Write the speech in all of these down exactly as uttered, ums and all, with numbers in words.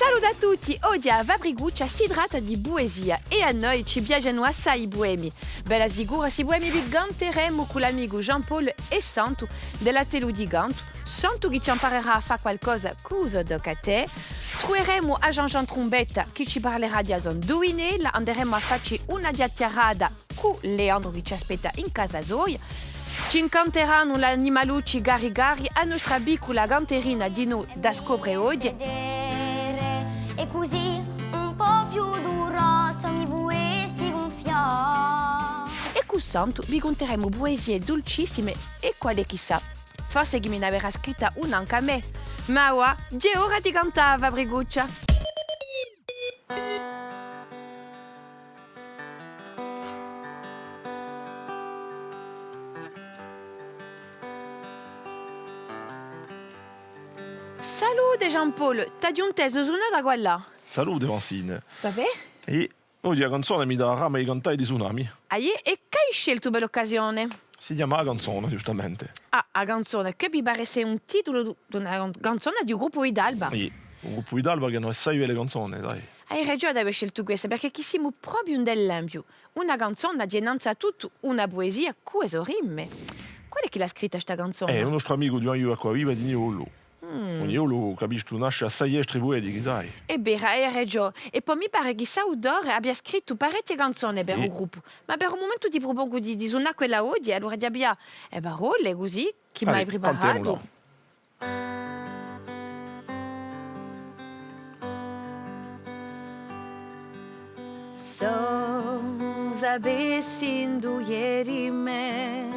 Salute à tutti! Oghje à a Fabricuccia si tratta di puesia è à noi ci piacenu assai i puemi. Bella sicura, sti puemi vi canteremu cù l'amicu Jean-Paul è Santu di l'attellu di cantu. Santu chì ci amparerà à fà qualcosa cù u so tocca à tè. Truveremu à Jean-Jean Trumbetta chì ci parlerà di a so induvinella, anderemu à facci una chjachjarata cù Leandru chì ci aspetta in casa soia. Ci incanteranu l'animalucci Gari Gari, a nostra piccula canterina dinù da scopre oghje. È cusì un po' più duroso mi vulessi gunfià. È cù Santu vi cunteremu puesie dulcissime è quale chì sà, forse chì mi n'averà scritta una ancu à mè. Ma avà, hè ora di cantà, Fabricuccia! Salute Jean-Paul, t'aghju intesu sunà da quallà. Salute Francine. Va bè? È oghje a canzona mi dà a brama di cantà è di sunà mi. Ah iè, è chì ai sceltu per l'occasione? Si chjama A canzona, ghjustamente. Ah, A canzona, chì mi pare sia un titulu d'una can-, canzona di u gruppu Vitalba. Iè, u gruppu Vitalba chì hà assai belle canzone, sai. Ai ragiò d'avè sceltu questa, perchè chì simu propiu in l'ambiu. Una canzona hè innanzituttu una puesia cù e so rime. Quale hè chì l'hà scritta sta canzona? Eh, un nostru amicu di Acquaviva, di Niolu. Mm. Niolu, capisci, nasce assai estri puetichi, sai. Hè vera, ai ragiò. È po mi pare chì st'autore abbia scrittu parechje canzone per u gruppu. Ma per u mumentu ti prupongu di, di sunà quella oghje, allora di avvià e parolle cusì, chì m'hai preparatu. S'o sapessi induve eri mè,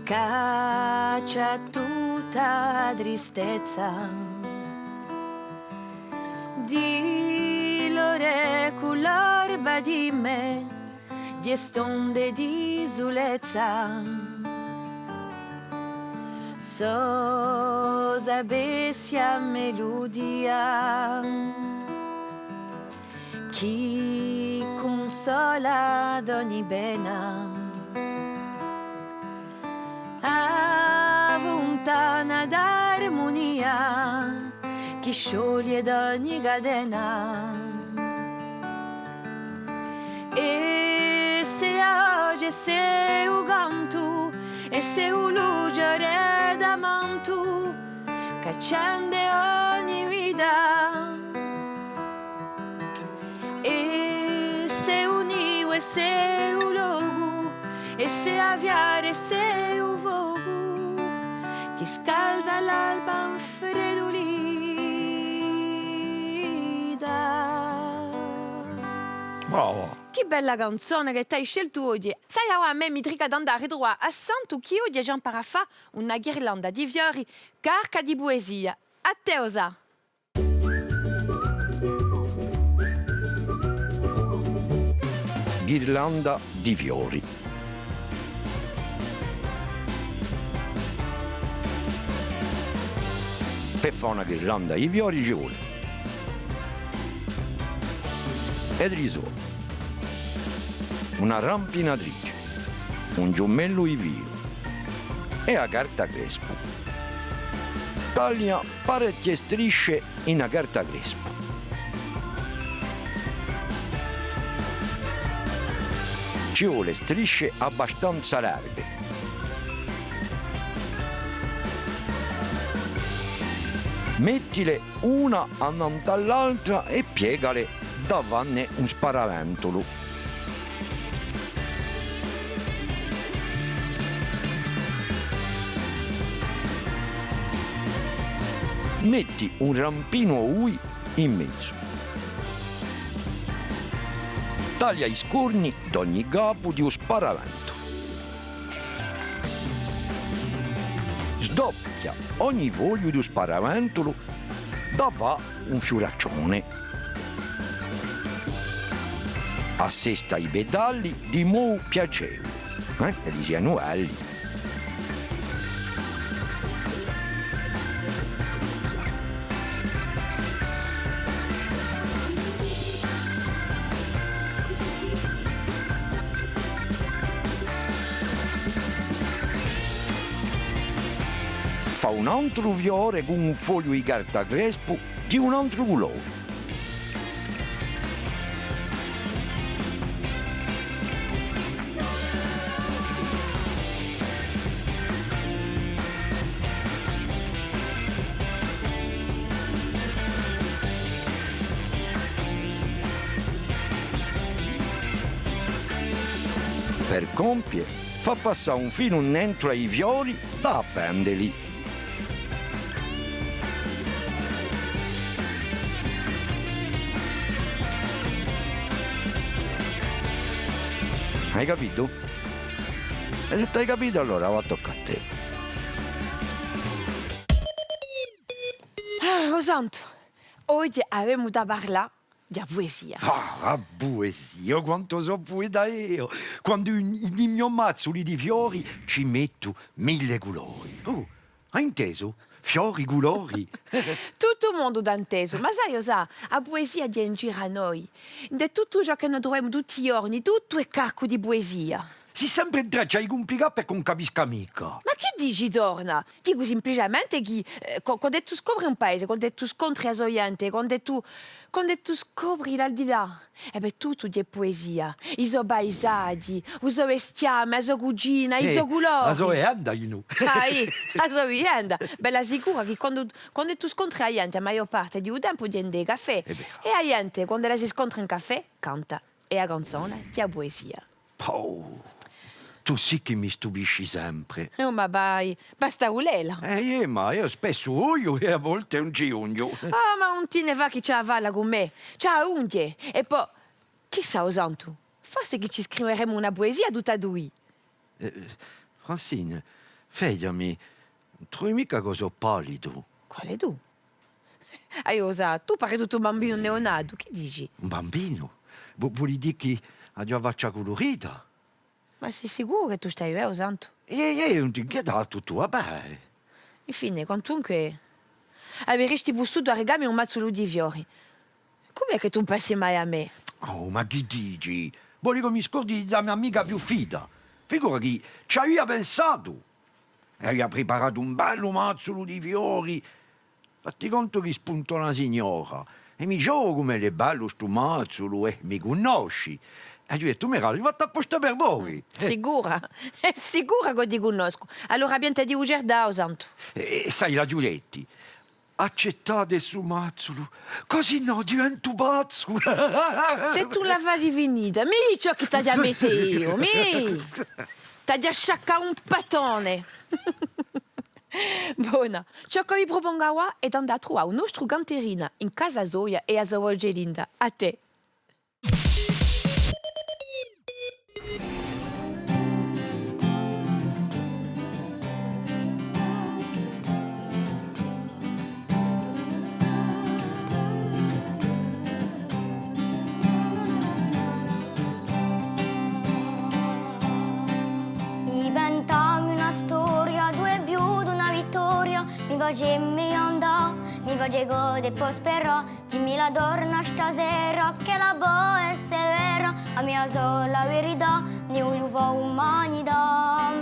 caccia tutta a tristezza, di l'ore culor di mè, di e stonde di sulezza. S'o sapessi a meludia chì cunsola d'ogni pena, a funtana d'armunia chì scioglie d'ogni catena. È s'è a voce, s'è u cantu, è s'è u luciore d'amantu ch'accende ogni vita. È s'è u nivu, è s'è u locu, è s'è a fiara, è s'è u focu chì scalda l'alba infredulita. Brava! Chì bella canzona chì t'hai sceltu oghje! Sai, avà à mè mi trica d'andà à truvà à Santu chì oghje ci ampara à fà una ghirlanda di fiori carca di puesia. À tè, o Sà! Ghirlanda di fiori. Per fà una ghirlanda di fiori ci vole e trisole, una rampinatrice, un ghjumellu di filu è a carta crespu. Taglia parechje strisce in a carta crespu. Ci vole strisce abbastanza larghe. Mettile una annant'à l'altra è piegale da fanne un sparaventulu. Metti un rampinu d'ovu in mezu. Taglia i scorni d'ogni capu di u sparaventulu. Sdoppia ogni fogliu di u sparaventulu da fà un fiuraccione. Assesta i petali di modu piacevule, eh, ch'elli sianu belli. Fà un antru fiore cù un fogliu di carta crespu di un antru culore. Per compie, fà passà un filu nentru à i fiori da appendeli. Ai capitu? È s'è t'ai capitu, allora avà tocca à tè. Ah, o Santu, oghje avemu da parlà di a puesia. Ah, a puesia, quantu sò pueta eiu! Quandu in, in i mo mazzuli di fiori ci mettu mille culori. Oh, hai intesu? Fiori, culori. Tuttu u mondu t'hà intesu, ma sai, o Sà, a puesia hè in giru à noi. Ind'è tuttu ciò chì no truvemu tutti i ghjorni, tuttu hè carcu di puesia. Sì sempre in traccia di cumplicà per ch'ùn capisca micca. Ma chì dici, torna? Dicu simpliciamente chì, eh, qu-, quand'è tù scopri un paese, quand'è tù scontri a so ghjente, quand'è tù, quand'è tù scopri l'aldilà, è bè, tuttu hè puesia. I so paisaghji, u so bestiame, a so cucina, i so culori. Eh, a so vivenda, dinù. Ah, iè, a so vivenda. Bella sicura chì quandu, quand'è tù scontri a ghjente, a maiò parte di u tempu hè ind'è i caffè. È bè. È a ghjente, quand'ella si scontra in caffè, canta. Hè a canzona di a puesia. Poh, tù sì chì mi stupisci sempre. Oh, ma vai, basta vulella. Eh, iè, ma eiu spessu vogliu è à volte ùn ci ghjunghju. Ah, ma ùn ti ne fà chì ci hè a falla cù mè, ci hè a ghjunghje. È po, chì sà, o Santu, forse chì ci scriveremu una puesia tutta dui. Eh, Francine, feghjami, ùn trovi micca ch'o sò pallidu? Quale tù? Aiò, o Sà, tù pari tuttu un bambinu neonatu, chì dici? Un bambinu? Vo-, voli dì chì aghju a faccia culurita? Ma sì sicuru chì tù stai bè, o Santu? Iè, iè, ùn t'inchietà, tuttu và bè. Infine, quantunque, averisti pussutu arrigalami un mazzulu di fiori. Cum'hè chì tù ùn pensi mai à mè? Oh, ma chì dici? Voli ch'o mi scordi di a to amica più fida? Figura chì ci avia pensatu! È avia preparatu un bellu mazzulu di fiori. Fatti contu chì spuntò una signora è mi dice: «Oh, cum'ellu hè bellu stu mazzulu, eh, mi cunnosci?» È aghju dettu: «Mì, l'aghju fattu apposta per voi.» Sicura? Hè sicura ch'o ti cunnoscu. Allora piantati u cerdà, o Santu. È, è sai, l'aghju dettu: «Accettate stu mazzulu, cusì nò diventu pazzu.» S'è tù la faci finita, mì ciò chì t'aghju à mette eiu, mì! T'aghju à sciaccà un patone! Bona, ciò ch'o vi prupongu avà hè d'andà à truvà u nostru canterina in casa soia è a so voce linda. À tè! Inventemu una storia, duve hè più d'una vittoria, mi face megliu andà, mi face gode è po sperà, dimmi la torna stasera, ch'ella pò esse vera, a mia sola verità, ne vogliu fà umanità.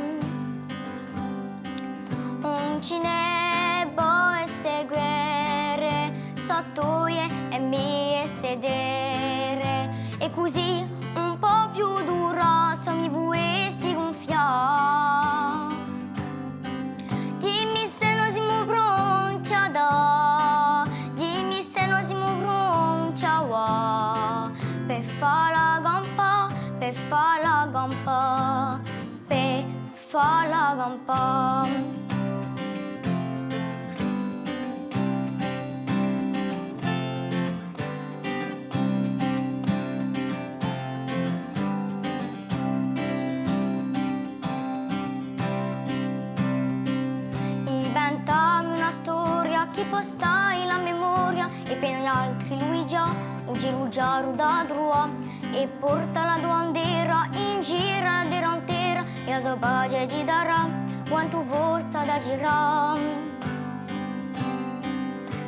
Ùn ci ne pò esse guerre, sò toie è mie esse terre, è cusì ùn pò più durà, s'o mi pudessi gunfià. Dimmi s'è no simu pronti à dà, dimmi s'è no simu pronti à avà, per falla campà, per falla campà, per falla campà. Inventemu una storia chì pò stà in la memoria è per nialtri Luigia, u celu chjaru da truvà, è porta la to bandera in giru à a terra intera, è a so pace ci darà quantu forza da girà.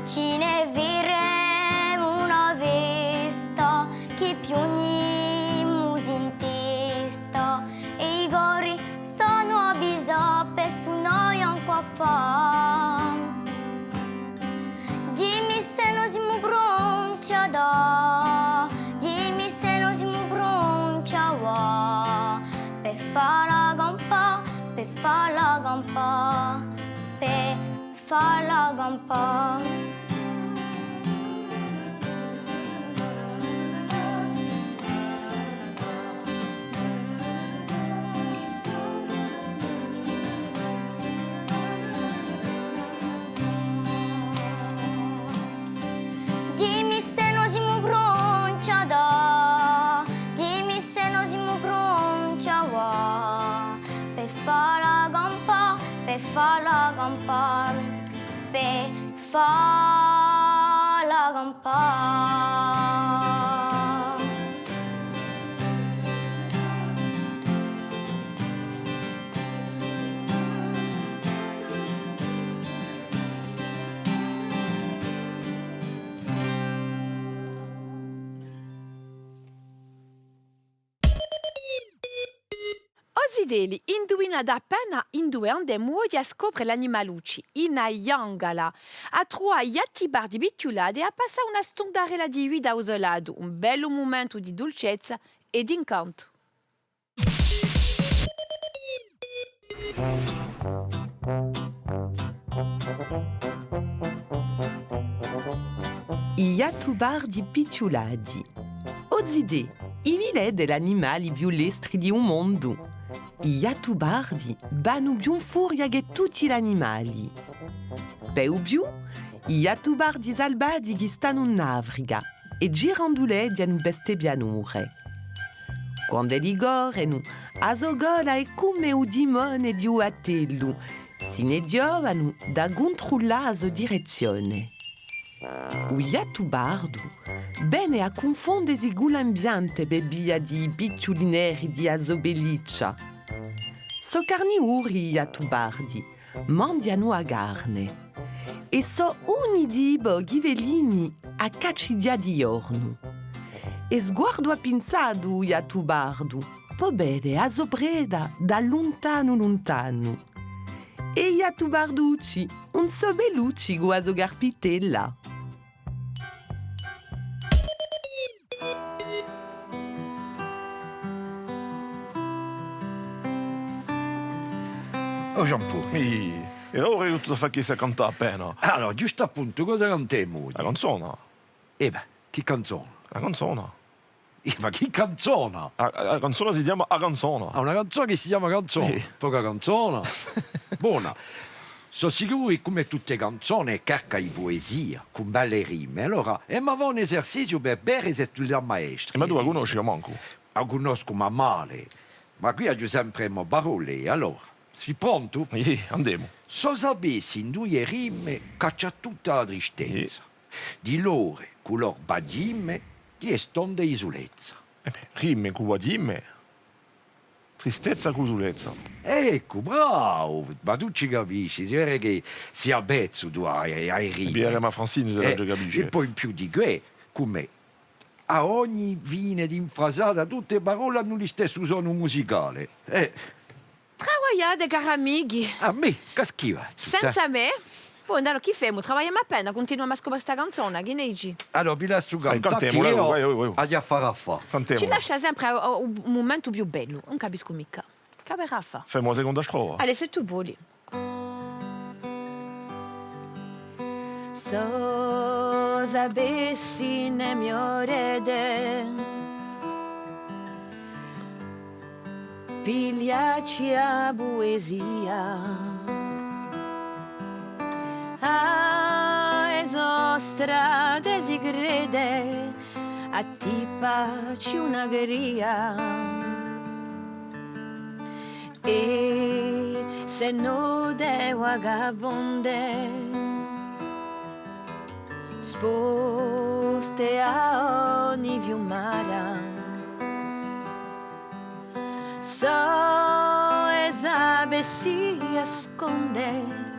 Ci ne feremu una festa, chì piugnimu in testa, è i cori stanu à bisà per sunà ancu à fà. Dimmi s'è no fà la campà, pè fà la campà. O zitelli, induvinate appena induve andemu oghje à scopre l'animalucci, in a ghjungla, à truvà i ghjattupardi picciulati è à passà una stundarella di vita à u so latu, un bellu mumentu di dulcezza è d'incantu. I ghjattupardi picciulati. O zitè, i videte l'animali più lestri di u mondu? I ghjattupardi vanu più in furia chè tutti l'animali. Pè u più, i ghjattupardi salvatichi stanu in Africa è giranduleghjanu pè ste pianure. Quand'elli correnu, a so coda hè cum'è u timone di u battellu, si ne ghjovanu da cuntrullà a so direzzione. U ghjattupardu vene à cunfondesi cù l'ambiente pè via di i picciuli neri di a so pelliccia. Sò carnivori i ghjattupardi, manghjanu a carne. È sò uni di i pochi felini à caccighjà di ghjornu. Hè sguardu appinzatu u ghjattupardu, pò vede a so preda da luntanu luntanu. È i ghjattuparducci, ùn sò bellucci cù a so carpittella. O Jean-Paul. Mì, è allora eiu t'aghju da fà chì s'hà cantà appena. Allora, ghjustu à puntu, cosa cantemu oghje? A canzona. Eh bè, chì canzona? A canzona. Eh, ma chì canzona? A, a, a canzona si chjama A canzona. Ah, una canzona chì si chjama Canzona? Sì. Poca canzona. Bona. Sò sicuru chì cum'è tutte e canzone hè carca di puesia, cù belle rime. Allora, emu à fà un eserciziu per vede s'è tù l'hai maestra. È ma tù a cunnosci o mancu? A cunnoscu, ma male. Ma quì aghju sempre e mo parolle, allora. Sì prontu? Iè, andemu. S'o sapessi induie rime caccià tutta a tristezza, di l'ore culor baghjime, di e stonde di sulezza. Eh bè, rime cù baghjime, tristezza cù sulezza. Eccu, bravu! Ma tù ci capisci, si vede chì sì avvezzu tù à, à e rime. È bè, ma Francine, s'ella ùn ci capisce. È po in più di què, cum'è à ogni fine d'infrasata, tutte e parolle anu listessu sonu musicale. Eh. Travagliate, cari amichi. Ah, mì, chì schifezza. Senza mè? Bon, allora chì femu? Travagliemu appena, cuntinuemu à scopre sta canzona, chì ne dici? Allora, vi lasciu cantà, chì eiu aghju affare à fà. Cantemu. Ci lascia sempre à, à u mumentu più bellu, ùn capiscu micca. Chì averà à fà? Femu a seconda strofa. Allez, s'è tù voli. S'o sapessi ne mio rede, pigliacci a puesia. Ah, e so strade sicrete, attippacci una cria. È s'è note vagabonde, sposte à ogni fiumara, s'o e sapessi asconde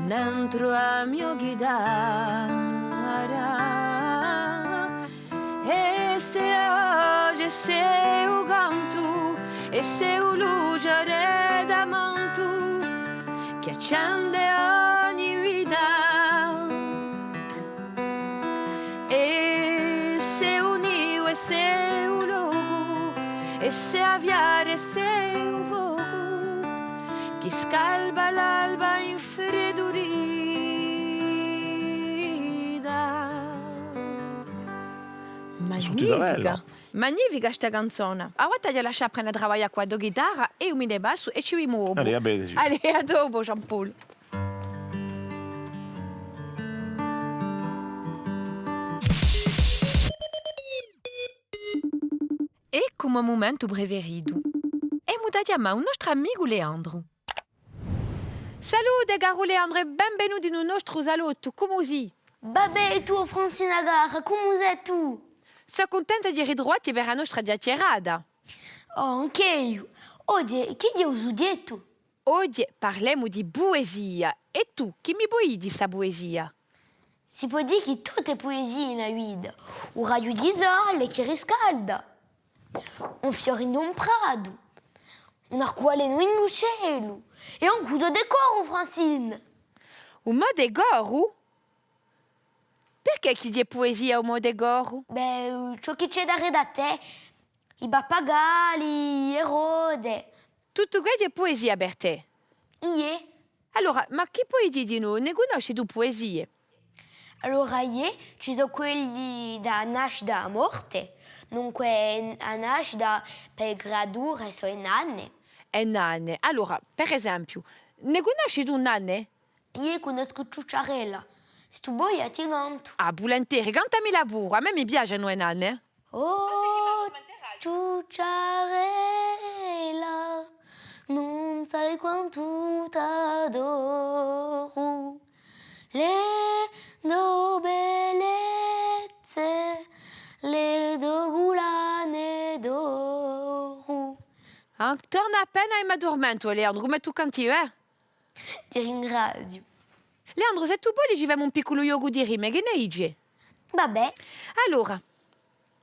nentru à a mio ghitara. È s'è a voce, s'è u cantu, è s'è u luciare d'amantu chì accende ogni vita. È s'è u nidu, è s'è u locu, è s'è a fiara, è s'è u focu chì scalda l'alba infridurita. Magnifica! Magnifica sta canzona! Avà t'aghju à lascià prende à travaglià cù a to ghitara è eiu mi ne passu è ci vidimu dopu. Allez, à vedeci. Allez, à dopu, Jean-Paul. Eccu u mo mumentu preferitu. Emu da chjamà u nostru amicu Leandru. Salute, caru Leandru, è benvenutu in u nostru salottu, cumu sì? Và bè, è tù, Francina cara, cumu sè tù? Sò cuntenta di ritruvà ti per a nostra chjachjarata. Oh, ancu eiu. Oghje, chì hè u sughjettu? Oghje parlemu di puesia. È tù, chì mi poi dì di sta puesia? Si pò dì chì tuttu hè puesia in a vita. U raghju di sole chì riscalda, un fiore in un pratu, un arcubalenu in u celu, è ancu u to decoru, Francine. U mo decoru? Perchè chì hè puesia u mo decoru? Bè, ciò chì ci hè daretu à tè, i pappagalli, e rote. Tuttu què hè puesia per tè? Iè. Allora, ma chì poi dì dinò? Ne cunnosci tù puesie? Allora, iè, ci sò quelli da a nascita à a morte, dunque a nascita per e creature sò e nanne. E nanne. Allora, per esempiu, ne cunnosci tù nanne? Iè, cunnoscu Ciucciarella. S'è tù voli, a ti cantu. Ah, vulinteri, cantamila puru, à mè mi piacenu e nanne. Oh, ciucciarella, non sai quantu t'adoru. Le to bellezze, le to culane d'oru. Ah, torna appena è m'addurmentu, Leandru, cum'è tù canti, eh? Ti ringraziu. Leandru, s'è tù voli, ci femu un picculu ghjocu di rime, chì ne dici? Và bè. Allora,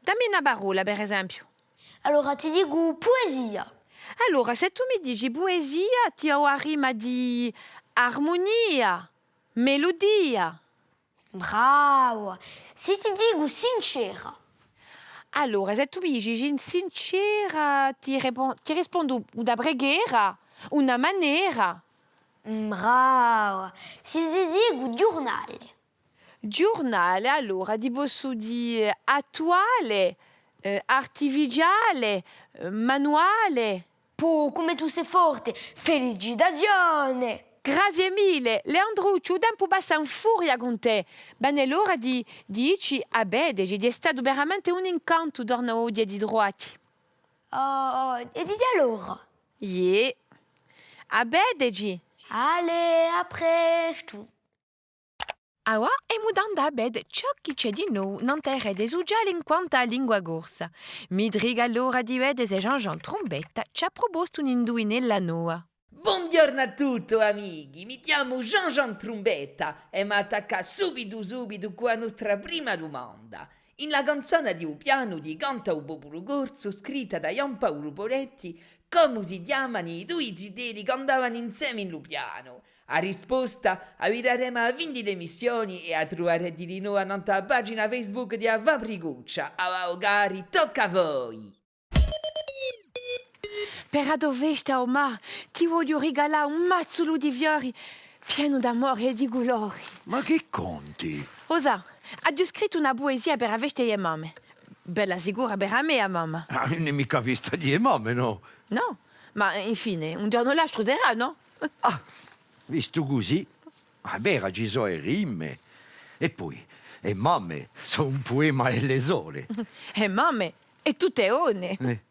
dammi una parolla, per esempiu. Allora, ti dicu puesia. Allora, s'è tù mi dici puesia, ti dò a rima di armunia, meludia. Brava! S'è ti dicu sincera. Allora, s'è tù mi dici sin-, sincera, ti repon-, ti rispondu una preghera, una manera. Mm, brava! S'è ti dicu ghjurnale. Ghjurnale, allora, ti possu dì attuale, eh, artificiale, eh, manuale. Pò, cum'è tù sè forte, felicitazione! Grazie mille, Leandrucciu, u tempu passa in furia cun tè. Bè, hè l'ora di, di dicci à vedeci, hè statu veramente un incantu torna oghje di truvà ti. Oh, è di dì allora? Iè. À vedeci! Allez, à prestu! Avà emu da andà à vede ciò chì ci hè di novu nant'à e rete suciale in quant'à a lingua corsa. Mi trica l'ora di vede s'è Jean-Jean Trumbetta ci hà prupostu un'induvinella nova. Bonghjornu à tutti, amichi! Mi chjamu Jean-Jean Trumbetta è m'attaccu subitu subitu cù a nostra prima dumanda. In la canzona di u pianu di Canta u Populu Corsu, scritta da Ghjuvan Paulu Poletti, comu si chjamani i dui zitelli chì andavani inseme in lu pianu? A risposta a vidaremu à a fine di l'emissioni è a truvareti di novu nant'à a pagina Facebook di a Fabricuccia. Avà, o cari, tocca à voi! Per a to festa, o Mà, ti vogliu rigalà un mazzulu di fiori pienu d'amore è di culori. Ma chì conti? O sà, aghju scrittu una puesia per a festa di e mamme. Bella sicura per a mea mamma. Ah, ùn hè micca festa di e mamme, nò? Nò, ma infine, un ghjornu o l'altru serà, nò? Ah, vistu cusì, hè vera, ci sò e rime. È poi, e mamme sò un puema à elle sole. E mamme, è tutte one. Eh.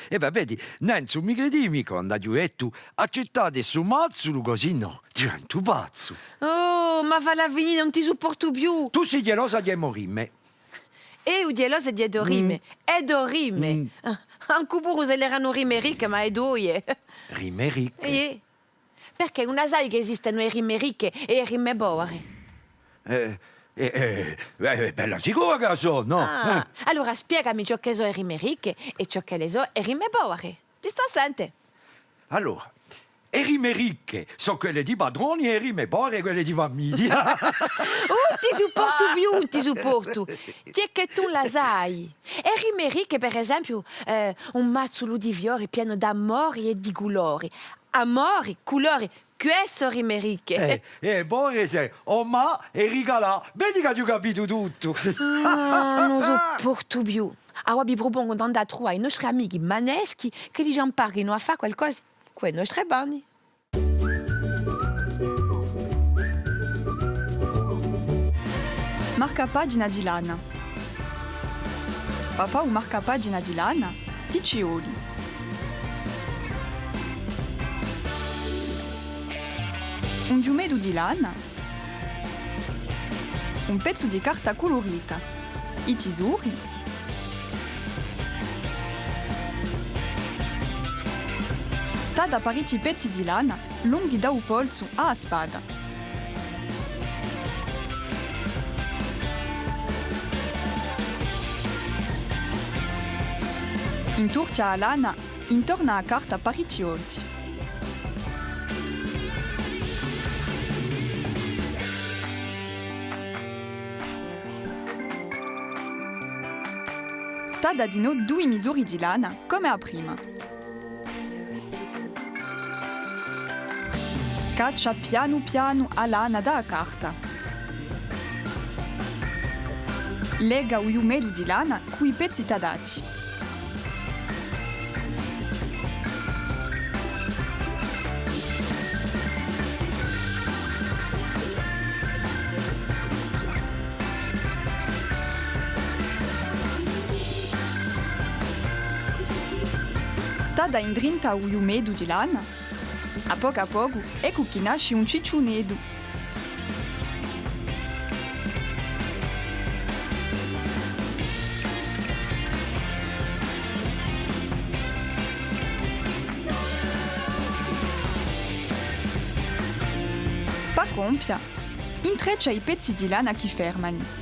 È bè, vedi, Nenzu, mi credi micca quand'aghju dettu: accettate stu mazzulu, cusì nò, diventu pazzu. Oh, ma falla finì, ùn ti supportu più! Tù sì ghjelosa di e mo rime. Eiu ghjelosa di e to rime. Mm. E to rime. Mm. Ah, ancu puru s'elle eranu rime ricche, ma e toie. Rime ricche? Iè. Perchè ùn la sai chì esistenu e rime ricche è e rime povare? Eh, eh, eh, eh, bella sicura chì a sò, nò? Ah, eh. Allora spiegami ciò chì sò e rime ricche è ciò ch'elle sò e rime povare. Ti stò à sente. Allora, e rime ricche sò quelle di i patroni è e rime povare quelle di famiglia. Ùn ti supportu più, ùn ti supportu. Chì hè chì tù ùn la sai. E rime ricche, per esempiu, eh, un mazzulu di fiori pienu d'amori è di culori. Amori, culori, què sò rime ricche. Eh, eh, povare sè, o Mà, è rigalà. Vedi ch'aghju capitu tuttu. Ah, ùn supportu più. Avà vi prupongu d'andà à truvà i nostri amichi maneschi chì li ci amparinu à fà qualcosa cù e nostre mani. Marcapagina di l'annu. Pà fà u marcapagina di l'annu, ti ci voli. un ghjumeddu di lana, un pezzu di carta culurita, i tisori, tadda parechji pezzi di lana, longhi da u polzu à a spada. Inturchja a lana intornu à a carta parechji volti. Tadda dinò dui misuri di lana, cum'è a prima. Caccia pianu pianu a lana da a carta. Lega u ghjumeddu di lana cù i pezzi taddati. Tadda indrinta u ghjumeddu di lana. À pocu à pocu, eccu chì nasci un cicciuneddu. Pà compia, intreccia i pezzi di lana chì fermani.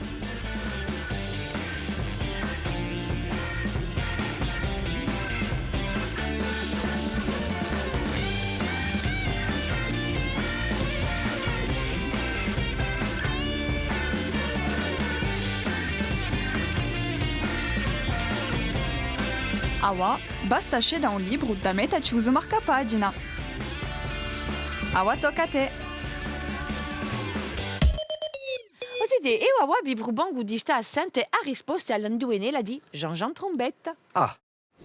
Avà, basta à scedda un libru da mettaci u so marcapagina. Avà tocca à tè. O zitè, eiu avà vi prupongu di stà à sente a risposta à l'induvinella di Jean-Jean Trombetta. Ah.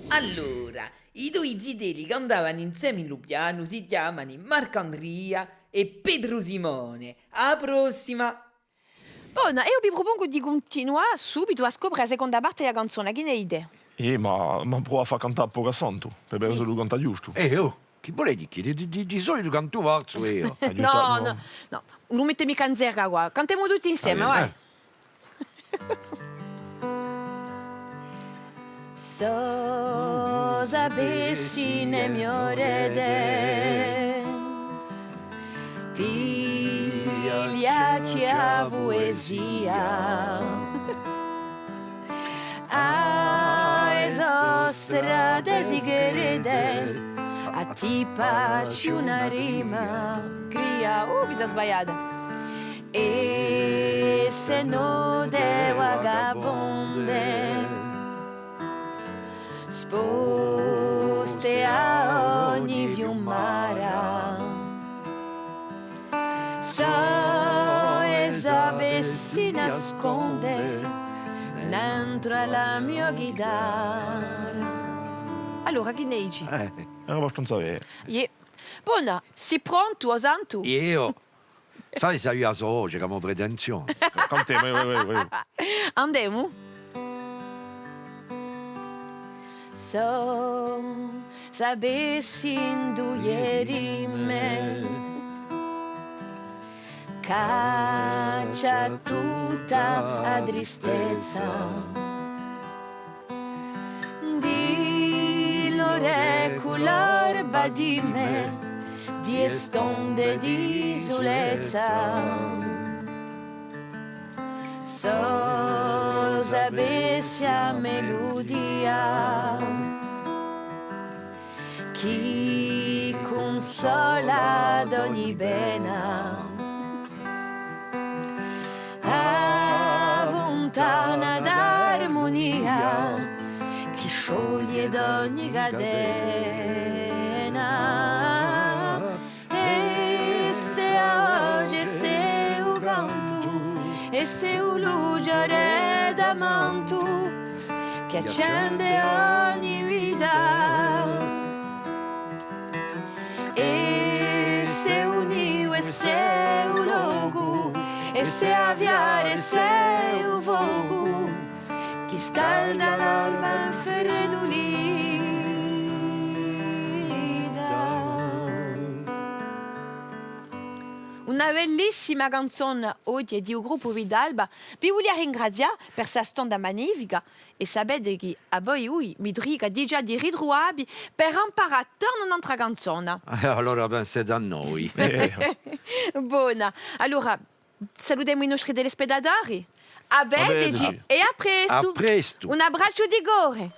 Allora, i dui zitelli chì andavani inseme in lu pianu si chjamani Marc'Andria è Petru Simone. À a prossima! Bona, eiu vi prupongu di cuntinuà subitu à scopre a seconda parte di a canzona, chì ne dite? Eh, ma, ma prova à fà cantà pocu à Santu, per vede s'ellu canta ghjustu. Eh, oh, chì vole dì chì di, di, di, di solitu cantu falsu eiu. Nò, nò, nò, ùn lu mette micca in zerga quà. Cantemu tutti inseme, vai. S'o sapessi, ne mio erede, pigliacci a puesia. Ah, e so strade sigrete, à ti facciu una rima. Cria, uh, mi sò sbagliata. È sò node vagabonde, sposte à ogni fiumara. S'o e sapessi nasconde nentru à la mio ghitarra. Allora, chì ne dici? Eh. Era abbastanza vera. Iè. Bona, sì prontu, o Santu? Eiu? Sai s'avia a so voce, ch'amu pretensione. Cantemu, eh, eh, eh, eh. Andemu. S'o sapessi induve ghjè e rime, caccia tutta a tristezza. Di l'oreculu l'arba di me, di e stonde di sulezza. S'o sapessi a meludia chì cunsola d'ogni pena, a funtana d'armunia chì scioglie d'ogni catena. È s'è a voce, è s'è u cantu, è s'è u luciare d'amantu chì accende ogni vita. È s'è u nidu, è s'è u locu, è s'è a fiara, è s'è u focu chì scalda l'alba infridulita. Una bellissima canzona oghje di u gruppu Vitalba. Vi vulia ringrazià per sta stonda magnifica è sapete chì à voi, ui, mi trica digià di ritruvà vi per amparà torna un'antra canzona. Eh, allora pensate à noi. Bona. Allora, salutemu i nostri telespettatori. À vedeci è à prestu. À prestu. Un abbracciu di core.